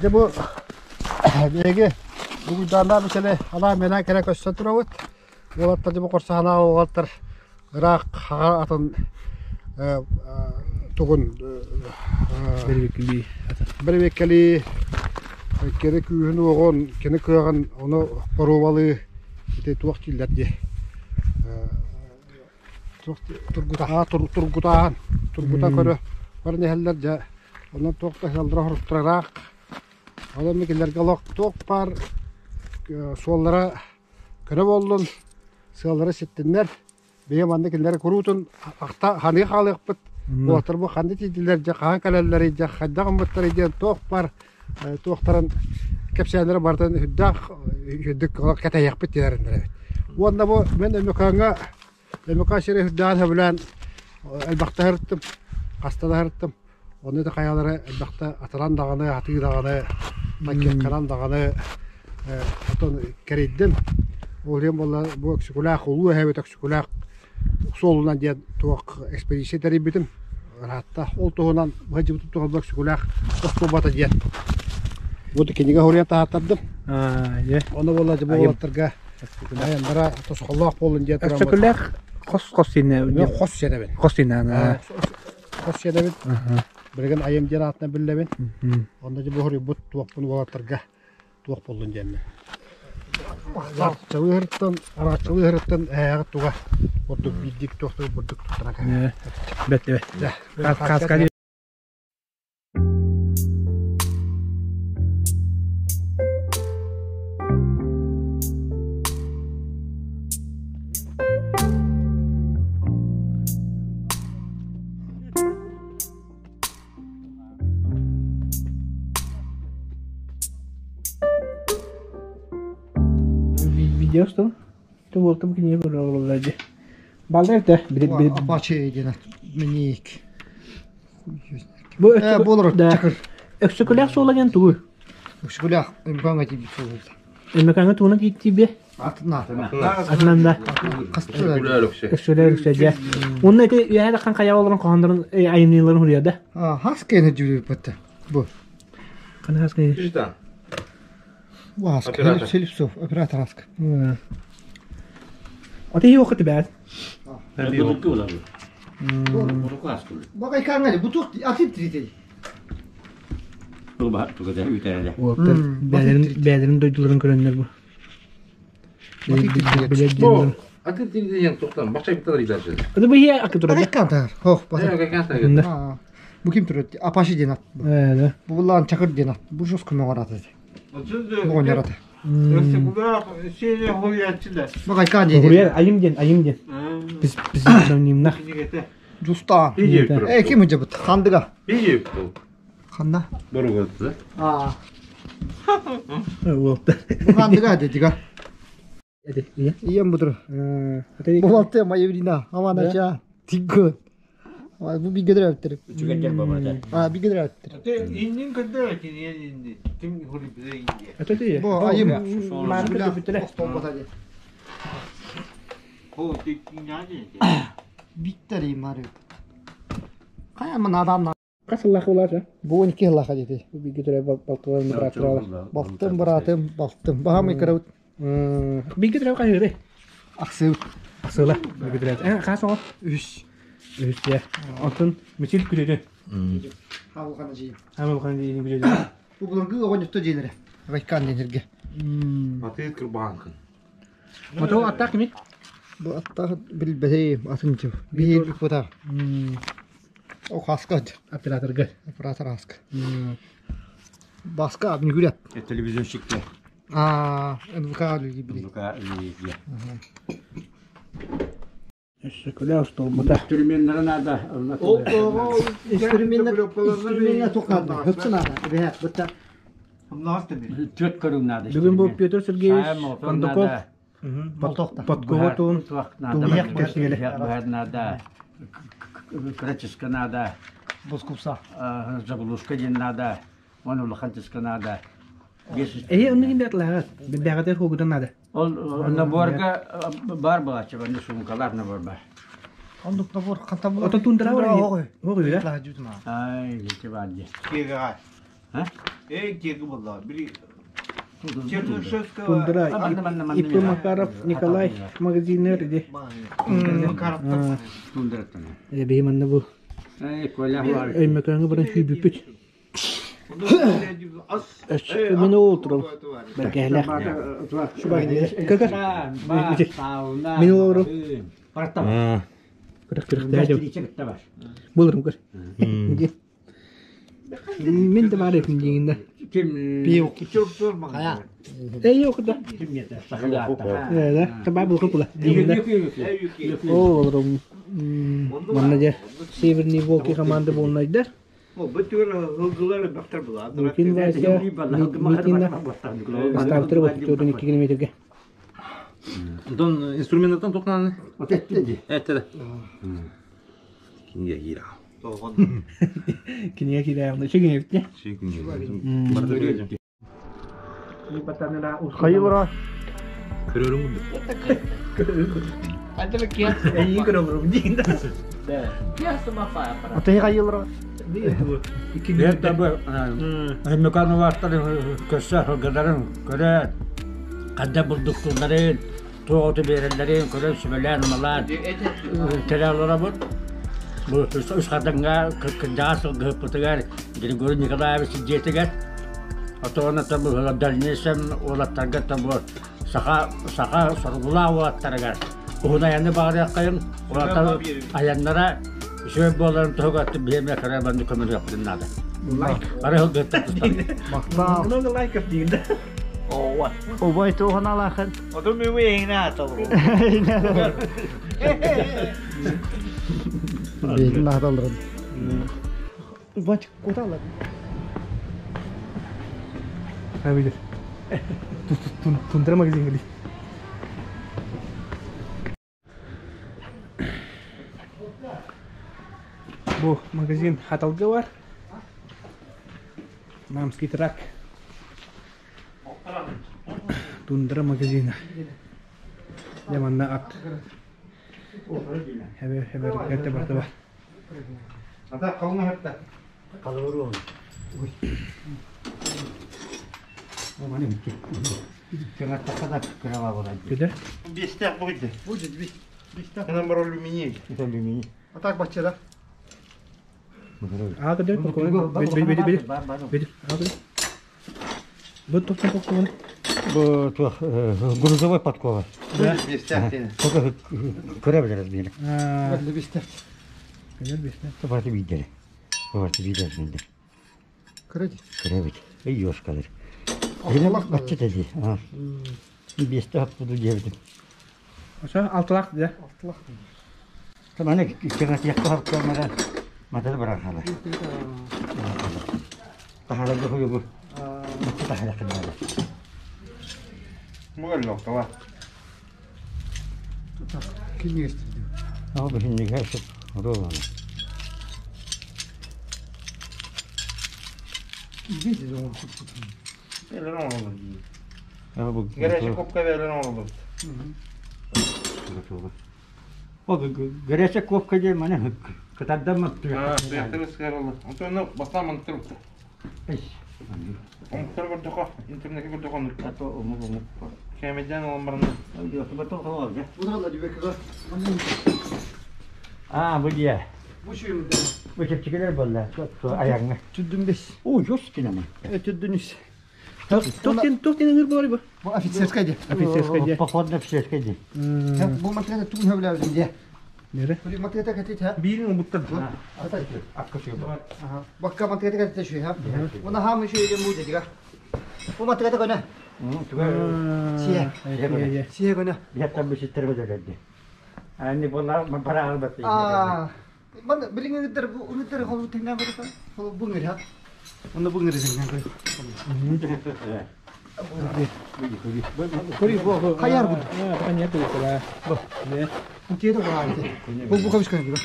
Дьэ бу биһиги Дугуйдааннаах Мичили анаан-минээн кэлэ көстөн турабыт. Уолаттар дьэ бу хорсоһонаах уолаттар ыраах хаҕа атын тугун бэрэбиэркэлии кини күүһүн-уоҕун, кини кыаҕын ону боруобалыы ити туох дииллэр дии тургутааһын тургутан көрө баран иһэллэр дьэ онон туох да ыаллара ыраах ол эмиэ кинилэргэ олох туох баар суоллара көнө буоллун сыаллара ситтиннэр биһиги манна кинилэри куруутун ахта ханыы хаалыахпыт уолаттар бу ханна тиийдилэр дьэ хаһан кэлэллэрий дьэ хайдах гыммыттарый диэн туох баар туохтарын кэпсээннэрэ барытын үрдээх үрдүк кэтэһиэхпит диэн эбит. Уонна бу мин Өймөкөөҥҥө Өймөкөөн сири үрдээн сөбүлээн элбэхтэ сырыттым, хаста да сырыттым. Онно да хайалары элбэхтэ атыран даҕаны, атыы даҕаны, таккекканан даҕаны отон кэрийдим. Ол иһин буолла бу Өксөкүлээх улуу эһэбит Өксөкүлээх суолунан диэн туох экспедиция тэрийбитим ыраатта. Ол туһунан сылдьыбытым туһунан Өксөкүлээх остуолбата диэн бу кинигэ суруйан таһааттардым. Ону буолла дьэ бу уолаттарга айаннара тосхоллоох буоллун диэн туран Өксөкүлээх хос-хос сиэнэ хос сиэнэбин. Хос сиэнэ. Хос сиэнэбин. Билигин айым диэн аатынан биллэбин. Онно дьэ бу суруйбут туохпун уолаттарга туох буоллун диэммин. Арааччалыы арааччалыы ыһырыттан эһээҕит туга ордук биирдик туохтук бурдук туттара кэлэр. Бэт бэт. Кааска Видео что? Ты уолтум кинигэ көрө олороллор дии. Балда эртэ Апачи диэн миник. Бу болор чакыр. Өксөкүлээх суола диэн тугуй? Өксөкүлээх Өмөкөөҥө тиийбит суолу. Өмөкөөҥө тугунан тиийбит? Атынан. Атынан да. Өксөлөр өксө дьэ. Уонна ити үөһээ даххан хайа олорон хоһооннорун айымньыларын хуруйда. Хас кэне дьүрүппэттэ. Бу. Хана хас кэне? Житан. Оператор. Селипсов, оператор аска. Ати yok бәт. Бакай каңа бу тух атып тритей. Бээлерин бээлерин дойдуларын көрөннөр бу. Атын тилден тоқтан бақчай бітті ридажы. Ады бу хия акы турады. Кантар. Хох, баса. Бу ким турат? Апаши диэн ат. Бу буллаан чакыр диэн ат. Бу жос көмө бараты. Бу гоняраты. Бакай кан диэн. Айым диэн, айым диэн. Biz biz псевдонимнах. Жустаан. Э ким жабыт? Хандыга. Ханна? Боругатты. Аа. Уолта. Бу хандыга дедига. Ием бутур. Бу алты майыбрина. Аманача. Тиггы. Бу бигедер өттөр. Үчүгэр бабата. А бигедер өттөр. Иннин көрдөр киниэн инни. Ким хури бизе инди. Это ты. Бу айым. Хо тиккиняни. Биттер имары. Кая адам Касыллах улар. Бу 12 лаха дети. Бу бигедер балтыларын бырааттыралар. Балтым быраатым, балтым. Баһам икерәүт. Бигедер кайыры. Аксыл. Аксыла. Бигедер. Э, кас о. Үс. Үс я. Антон мисил күлөдө. Хабылганы жейм. Хабылганы жейм күлөдө. Бу буларгы огоньто жейлере. Райкан денерге. Аты кырбанкын. Ото аттак ми? Бу аттак билбеһи атын жеп. Бир бута. О хаска. Операторга. Оператор хаска. Баска абнигурят. Телевизионщикте. А, НВК люди. НВК люди. Өксөкүлээх остуолбута. Инструменнары надо. Инструменнер инструменнер тоқады. Хөпсін ада. Бәт, бұта. Төрт көрүң надо. Бүгүн бу Петр Сергеевич Кондаков Молтоқта. Подкова туун надо. Надо. Краческа надо. Боскупса. Заглушка ден надо. Оны улахантыска надо. Эһи онну ким бәтләгәт. Бәгәтер хугудан надо. Ол наборга бар балачы, баны сумкалар набор бар. Ондук набор канта булар. Ото тундра бар. Ого, да? Ай, жете бар де. Кега. А? Тундра Ип Макаров Николай магазинер ди. Эбии манна бу Өймөкөөҥө баран сүүрбүппүт. Мин ол турам. Бэркэһэлээх. Көкөр. Мин олору. Күрэх күрэхтээх. Буларым көр. Мин да баар этим диигин да. Ким Эй окуда. Да, таба булка пула. Диигин да. О, олорум. Манна дьэ Северный Волки команда буолнайдар. Лукин Вася Митина Бастаабыттара бу 2 километрге. Онтон инструментаттан туохтааны? Этте. Кинигэ киирэ. Кинигэ киирэ. Чүгүн эбит. Барыта Хайылра. Көрөрүм курдук. Эйиин көрөбүрүм диин да. Атыһы хайылра. Бер табы Өймөкөөн улааттарын көрсө сылгыларын көрөөт, ханна бурдуктуулларын, туох оту биэрэллэрин көрөн сүбэлээн-амалаан кэлэ олоробут. Бу үс хатыҥҥа кырдьаҕас сылгыһыппытыгар Григорий Николаевич дьиэтигэр отоҕуна табы дальнейшем уолаттарга табы саха саха соргулаах уолаттарыгар уһун айаны баҕарыаххайын уолаттар айаннара үчүгэй буоларын туһугар биһиэмэ кыра маннык көмөлөһүөхпүтүн наада. Бары сылгыһыттар тустан. Много лайков диин да. Убай туохан алахан. Бейін нахадалырын. Вач куталар. Абидер. Тундра магазин гели. Бу магазин хаталга бар. Намский трак. Тундра магазина. Яманна ат. Хебер хебер гәтте барда бар. Ата қалыңа хатта. Көдө. Бестях будет. Будет бестях. Нам алюминий. А так бачча да. А көдө бedi бedi бedi. Бedi. А көдө. Бу токтон токтон. Бу туох грузовой подкова. Бестях дейін. Только көрө билерез били. А, Бестях. көдө бесне. Барты видели. Барты видели. Көрөдү. Көрө бит. Эй ёшкалар. Билем бачча деди. Бестях буду дебит. Ошо алтылак да. Алтылак. Таманы кеңес якты хапкамара. Матал барахала. Тахала бу бу. Тахала кыннары. Мұғал лоқтала. Киниге истирди. Ал бу хинниге шып. Ролан. Видите, он кут. Бәлер оңылы. Ал бу. Горячий копка бәлер оңылы. О, горячая ковка де мане кытардамы. Тұяқтыры сығарылы. Онтон бастан маңтыр ұқты. Оңтыр көрдіқо, интернетке көрдіқо. Кәмеден олон барында. Буду дибек. А, бу дия. Бу шуйму. Бу чепчикелер болла. Аягыңа. Түдүн бес. О, ёс кинеме. Түдүн үс. Токтен токтен ыңыр бар бу. Бу офицерская де. Офицерская де. Походная офицерская де. Бу матрета тугун хөбләбез де. Нере? Бу матрета кәтит ха. Бирин буттан. Ата. Аккысы бар. Аха. Бакка матрета кәтит шуй ха. Уна хам шуй де муже дига. Бу матрета көнә. Сие. Сие. Сие көнә. Бияттан бу ситтер бөдөлөдү. Ани була бара албат. А. Ман билиңдер бу үңдер холу теңнән бер. Холу буңыр ха. Онда буңыр теңнән бер. Кори бу. Хаяр бу. А, понятно бу. Бу. Не. Тиеде бар. Бу бу кабышкан дига.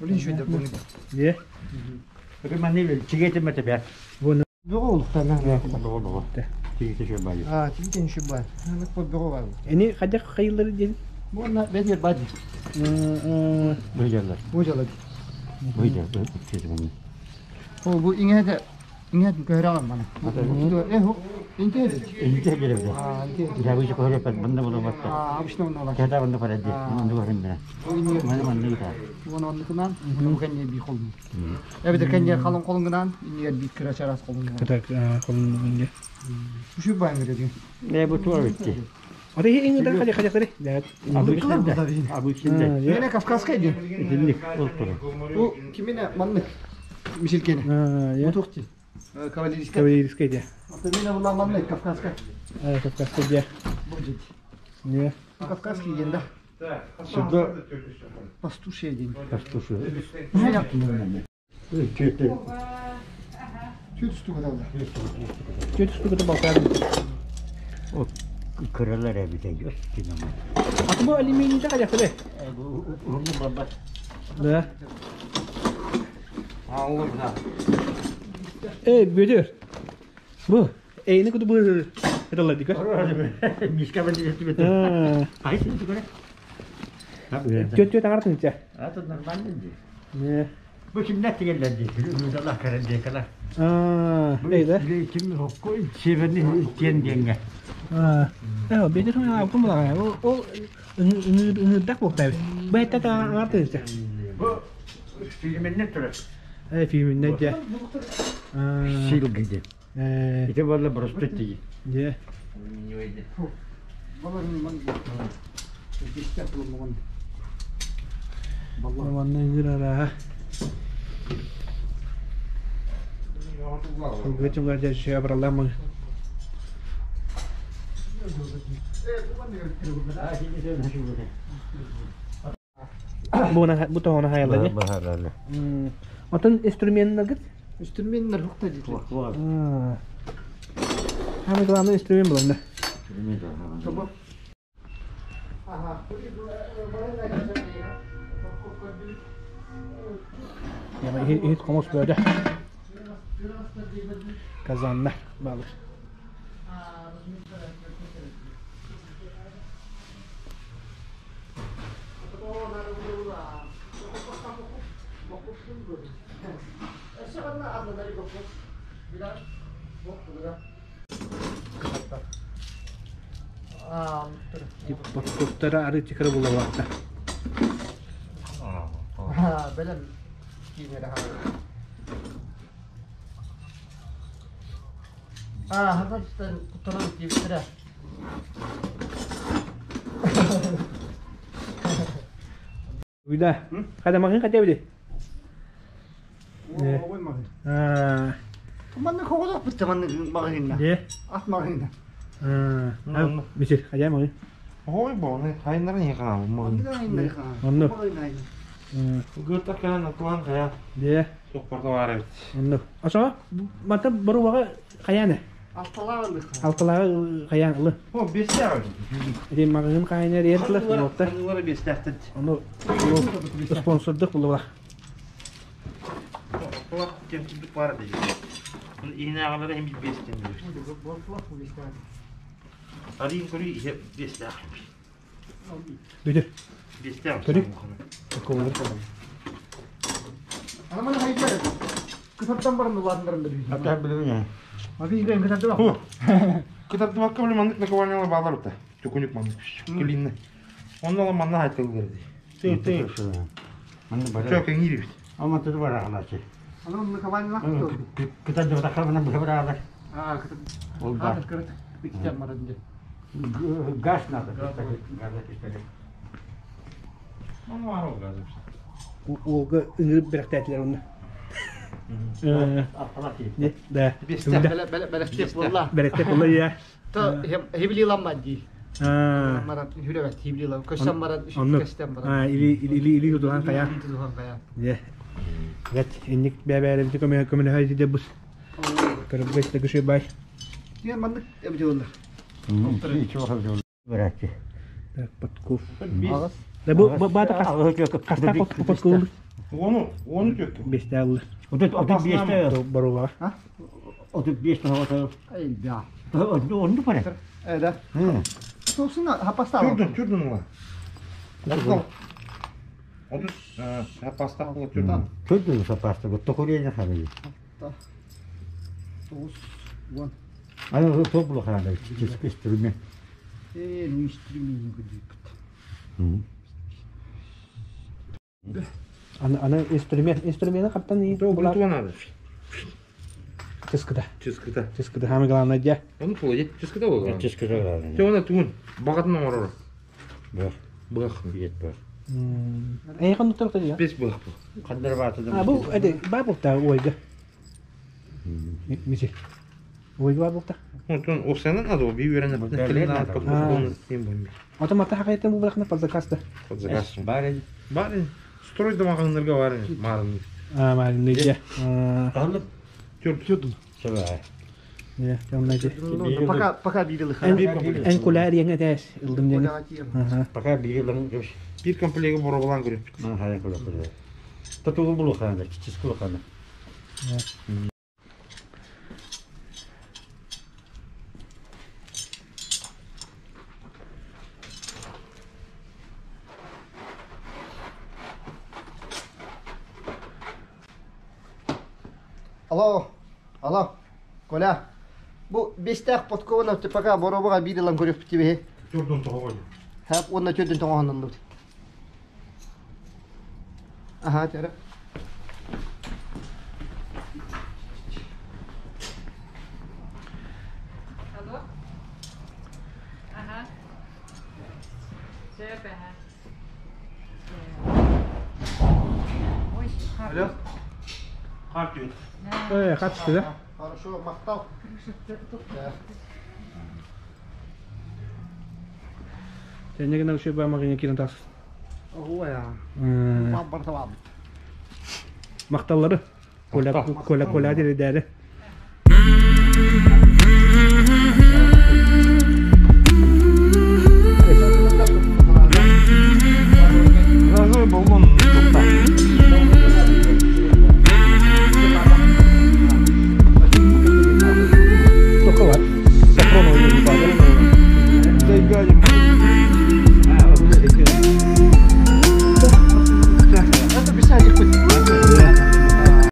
Улин шуй де буңыр. Не. Мани чигете мете бер. Бу Бөгө улуктан. Бу. Чигете шөй бай. А, тиген шуй бар. Бу бөгө бар. Эни хадак хайыллары ден. Бу на бедер бади. Бу жерлер. Бу жалады. Бу жер. Бу Бу бу иңеде Иҥэт көһөрөҕүн маны. Инте беребде. Жабышы көһөрөппөт бында болобатта. Обычно онно Кэта бында парадди. Онду көрүн бера. Маны манны гыта. Уон оннукунан, бу кэнне би холун. Эбитер кэнне халын холунгунан, иннигер би кыра чарас холунгунан. Кытак холун. Үшү байын береди. Не бу туа битти. Ата иң халя халя халя. Да. Абы içinde. Мене Кавказская ден. Динник олтуру. Бу кимине маннык мисилкене. А, я. Бу тухти. Кавалерийская. Кавалерийская де. Ата мене була маннык Кавказская. А, Кавказская де. Бу жит. Не. Кавказский ден да. Сюда Пастуший день. пастушу. Мене Чөтө. чуть штука да. Чөт штука да балкар. О кыралар эбите yok кинома. Ата бу алюминий да халя халя. Бу урну баба. Да. Аллы да. Эй, бөдөр. Бу. Эйни куду бу. Это ладика. Мишка бенди жетти. А. Кайсы түгөрө? Чөт чөт аңартын ча. А тут нормально ди. Не. Бу kimler тигеллерди? Үдалла каранды кала. А, эй да. Ким хокко северни тен денге. А. Э, бөдөр хана кум була. Ол ол ыңырдак болуп табы. Бу этте аңартын ча. Бу фильминне турар. Э, фильминде де. А. Силгиди. Э, Ите балла просто ти. де. Балар мен Бестер булмаган. Балла. Манна ыңыр ара. Гөтүм гәҗә шә браламы. Бу на бу тона хаялла де. Бахаралы. Отын инструментнер гит. Үстүрменнер хукта дит. А. Хәм главный инструмент булында. Ага. Яма ихит комос бөдө. Казанна балыр. Тип ары чыкыры була вакта. Белем киймере А, хатастан кутуран кийбитре. Уйда. Када магын када биле. Ой, магын. А, Манны когодок битте манны магынна. де. Ат магынна. А, мисир, када магын. Ой, бу, не хайнар не хана, бу. Онну. Гырта калан атлан хая. Де. Сокпорда бар бит. Онну. Ошо, мата баруга каяны. Алталаалык. Алталага каян ылы. О, бестер. Эти магын кайнар ертилер, нокта. Улар бестер. Ону спонсордук була. Улар кемтүлүк бар дейт. Bunu iğne ağları hem bir beslen diyor. Arayın koruyu ihe besler. Бүдүр. Besler. Көрүй. Көңүл. Анаман хайдар. Кытаттан барым уландырым бир. Ата билбейм. Аби иген кытатты бак. Кытатты бакка биле мандык наковальняла балар ута. Төкүнүк мандык. Клинне. Онда ла манна айтылыр ди. Ты ты. Маны бар. Чөк эңири бит. Ама туту бар алачы. Анан наковальня лак. Кытатты бакка менен бар алар. А, кытат. Ол бар. А, кырыт. Бикте марынды. Газ надо. Газ пистолет. Оны бар ол газы. Олга ыңырып бирактәтилер оны. Алталак Не? Да. Бестер. Беле беле беле болла. Беректе була я. То хиблиланма ди. А. Марат хүребет хиблилан. Көстен марат, Онну. көстен марат. А, или или или тудухан кая. Тудухан кая. Не. Гат инник бәбәрем көмө көмө хайди дебус. Көрөп гөстө күшө бай. Дигән мандык эбде болла. Барачы. Так, подков. Агас. Да бу бата каста подков. Оны, оны төк. Бестәл. Отут отут беште. Баруга. Отут беште хавата. Ай, да. Онду пара. Э, да. Собственно, хапаста. Түрдүн, түрдүн ула. Отуз. Отуз, паста кыла түрдүн. Түрдүн сапасты. Бу токурена хабы. 90. Аны топ булахана ческестирме. Э, ну инструмент күдүкт. Аны аны инструмент инструменты хаттан и Бу туга надо. Ческыда. Ческыта. Ческыда самое главное дьэ. Оны тула ческыта болған. Ческыта. Те оны тугун бағатын оңорор. Бах. Бах. Биет бах. Эйхан нуттар дьэ. Бес бах бу. Кандыр баты А бу эде бар булта ойга. Миси. Ойга бар булта. Онтон осенен надо би үйреніп. Бәрін надо. Ото мата хакайтын бу булахна под заказ да. Под заказ. Бар. Бар. Строй дамағанларға бар. Марын. А, марын дьэ. Алып. Төрт. Сабай. Дьэ, томна дьэ. Пока пока бирили Эн кулар яңа дәс ылдым дьэ. Аха. Пока бирилен көш. Бир комплегі боробалан көріп. Ман хая кулак. Татулу булухана, ческулухана. Алло. Алло. Коля. Бу бестәк подкованы пока боробага бирилен көрөп тебе. Төрдөн тоғой. Хәп онна төдөн тоңоһоннон. Аха, тәрә. Алло. Ага. Сөп, ага. Ой, Алло. Қар түйет. Э, хатты да. Хорошо, мактал. Тенеген үшө ба магыня кирен тас. Ого я. Бар табабыт. Макталлары. Коля коля коля дире дәре.